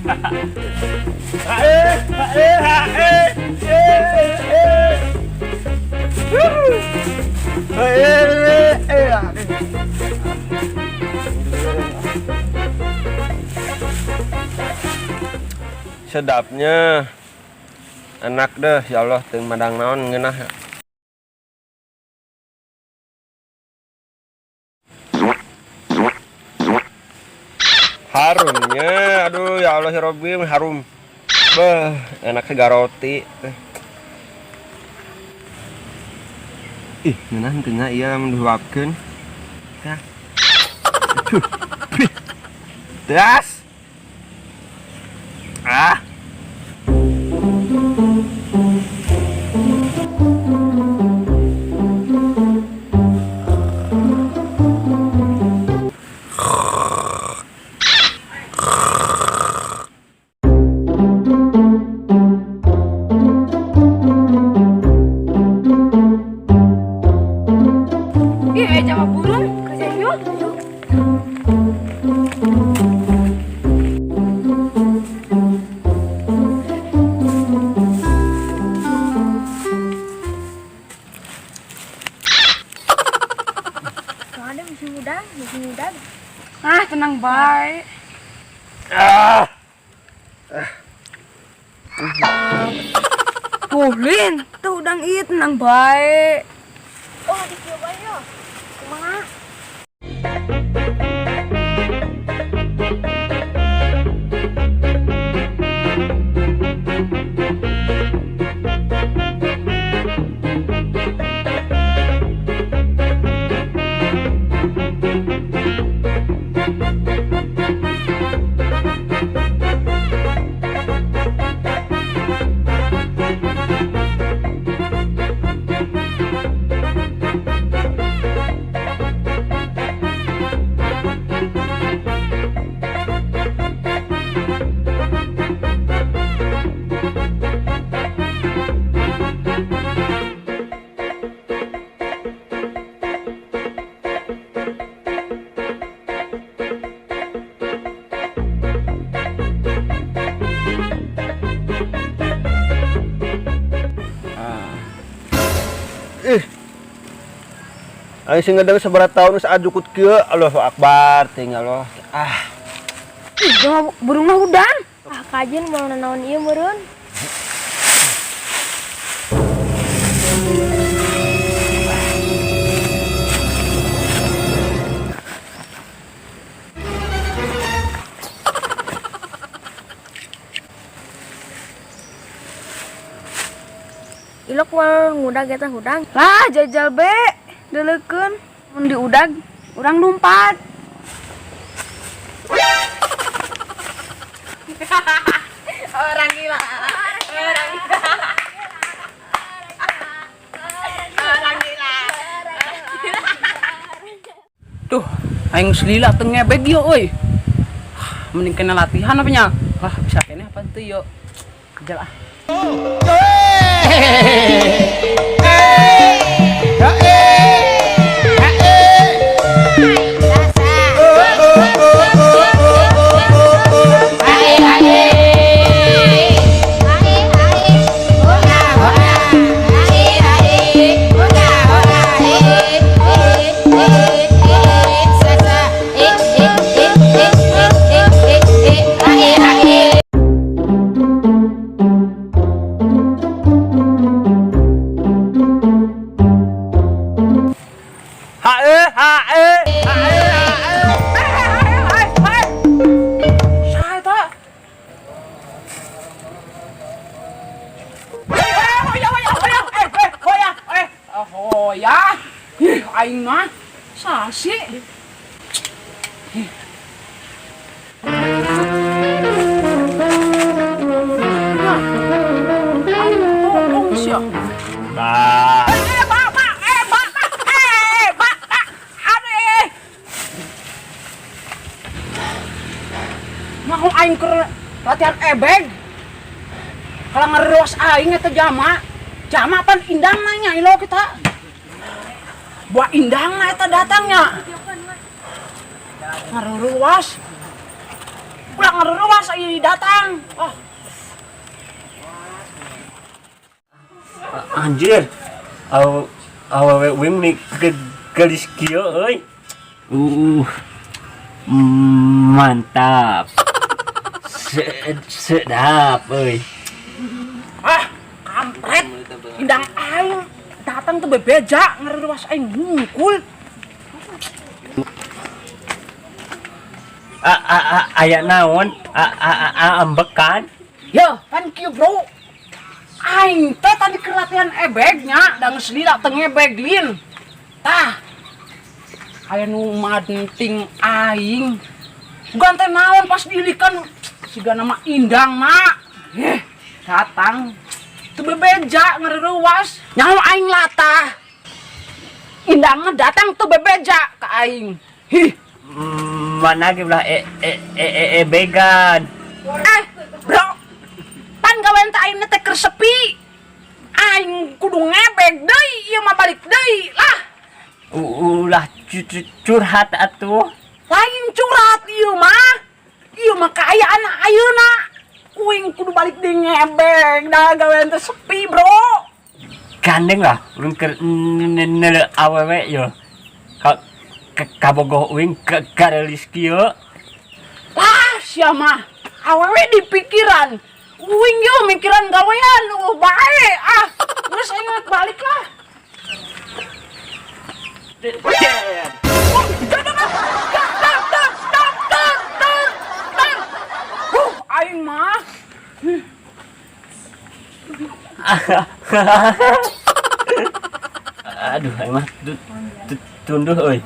Hae, hae, hae. Eh, eh. Eh, eh, eh. Sedapnya. Enak deh, ya Allah, teu madang naon ngeunah. Harumnya, aduh ya Allah ya Robbi, harum. Beh, enak sega roti. Ih, ngeunah henteu nya ieu lamun dihuapkeun. Tah. Aduh. Bih. Das. Ah. Ih, sama burung kerjain yuk. Yuk. Ada musim udang, musim udang. Ah, tenang baik. Ah. Tuh, Lin, tuh udang ieu tenang baik. Oh, dicoba yuk. Kumaha? Ih. Aing sing ngedeng sabaraha tahun geus ajukut kieu. Allahu akbar, tinggal Allah. Ah. Ih, jama burung mah udang. Ah, kajen mau nanaon ieu meureun. Ilok wal ngudag eta hudang. Lah, jajal be. Deuleukeun mun diudag urang lumpat. Orang gila. Orang gila. Orang gila. Duh, aing geus lila teu ngebeg yo euy. Mending kena latihan apa nya? Wah, bisa kene apa teu yo. Jajal ah. Hae, hae, hae, hae. Saha eta? Hoya, hoya, hoya, hoya, hoya. Ih, aing mah sasi. Ih. Nah, aing bohong sia. Bah. Ba, ba, ba, ba, ba, ba, ade. Mau aing keur latihan ebeg. Kalau ngeros aing eta jama. Jama pan indang nanya ilo kita. Buah indang na eta datangnya. Ngaruruas. Ulah ngaruruas ieu datang. Ah. Anjir. Aw awewe uing nih gelis kieu euy. Uh. Mantap. Sedap euy. Ah, kampret. Indang aing datang tuh bebeja ngaruruas aing ngungkul. A a a aya naon? A a a ambekan. Ya, pan kieu bro. Aing teh tadi keur latihan ebegnya, da geus lila teu ngebeg lin. Tah. Aya nu manting aing. Bukan teh naon pas diilikan siga nama Indang mak. Eh, datang. Teu bebeja ngaruruas. Nyaho aing latah. Indangna datang teu bebeja ka aing. Hih, Mana ge belah e e e e ebegan. Eh, bro. Pan gawean teh aing teh keur sepi. Aing kudu ngebeg deui, ieu mah balik deui lah. Ulah curhat atuh. Lain curhat ieu mah. Ieu mah kaayaan ayeuna. Uing kudu balik deui ngebeg, da gawean teh sepi, bro. Gandeng lah urang keur neuleu awewe yo. Ka kabogoh uing garelis kieu. Lah, sia mah awewe di pikiran. Uing yo mikiran gawean, oh bae ah. Geus aing balik lah. Aing mah. Aduh, aing mah tunduh euy.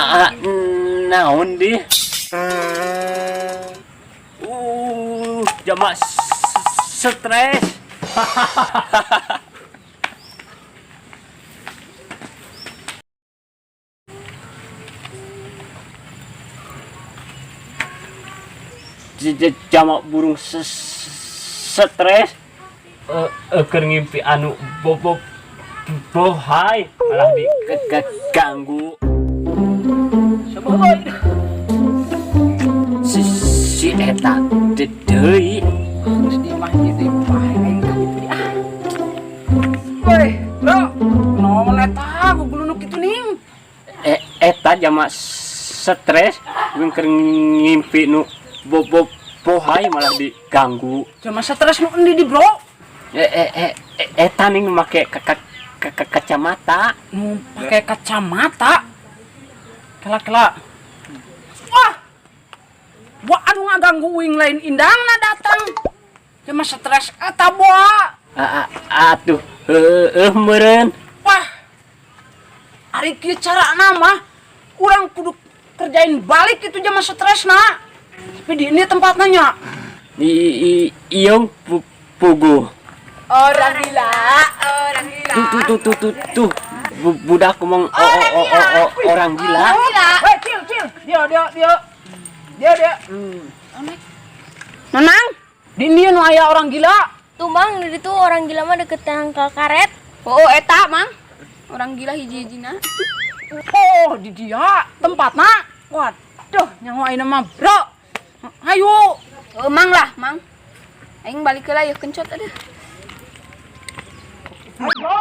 Ah. Naon di? Jamak stres. Jamak burung stres. Keur ngimpi anu bobo bohai malah diganggu. Si si eta deui. Geus di imah ieu teh bae aing ka ditu di ah. Woi, bro, naon eta gugulunuk kitu ning? Eta jamak stres jeung keur ngimpi nu bobo bohai malah diganggu. Jamak stres nu endi di, bro? Eta ning make kacamata. Nu pake kacamata. Kela-kela. Wah. Wah, anu ngaganggu uing lain indangna datang. Jamak stres eta boa. Atuh, heueuh meureun. Wah. Ari kieu carana mah urang kudu kerjain balik itu jamak stresna. Tapi di ini tempatnya nya. Ieu puguh. Orang gila, orang gila. Tuh tuh tuh tuh tuh tuh. Budak ngomong orang gila. Orang gila. Weh, cil cil. Dia dia dia. Dia dia. Nanang, di ini nu aya orang gila. Tuh mang, di ditu orang gila mah deket tangkal karet. Oh, eta mang. Orang gila hiji-hijina. Oh, di dia tempatna. Waduh, nyaho ayeuna mah, bro. Ayo. Oh, mang lah, mang. Aing balik heula yeuh kencot aduh. Ayo.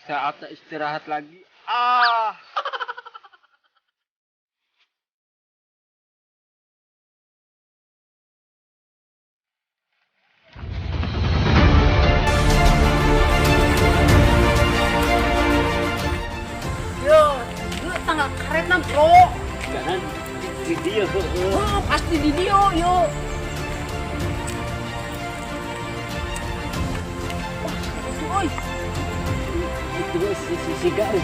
Saatnya istirahat lagi. Ah. Yo, ieu tanggal karetna, Bro. Jangan di dieu heueuh. Oh, pasti di dieu yo. Wah, itu euy. Itu si si siga euy.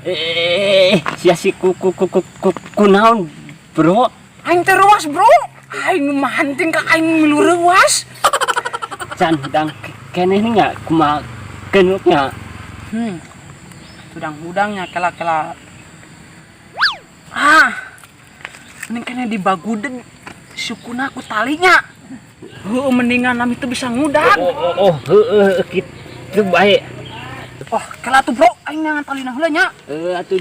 Eh, sia si ku ku ku ku ku kunaon, Bro? Aing teh reuas, Bro. Aing nu mahanting ka aing milu reuas. Can hudang keneh nya kumaha kenuknya. Hudang-hudangnya kela-kela. Ah. Mending kene dibaguden sukuna ku talinya. Heuh, mendingan nami teu bisa ngudag. Oh, oh, heueuh kitu bae. Oh, kela tuh, Bro. Aing neangan talina heula nya. Heuh atuh.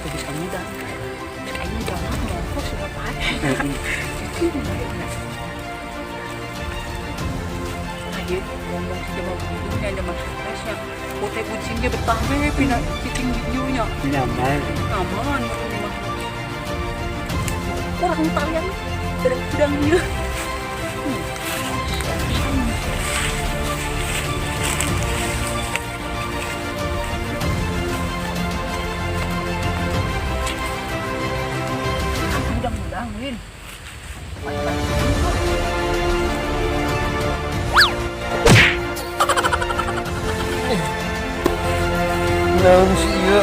Teu bisa ngudag. Aing jalan ngongkos sudah pakai. Ayo, ngomong si jaman nya jaman stresnya. Pote kucingnya betah we pina cicing videonya. Nyaman. Aman ini mah. Kurang talian sedang-sedang ieu. Udang-udang, Win. Naon sih ieu?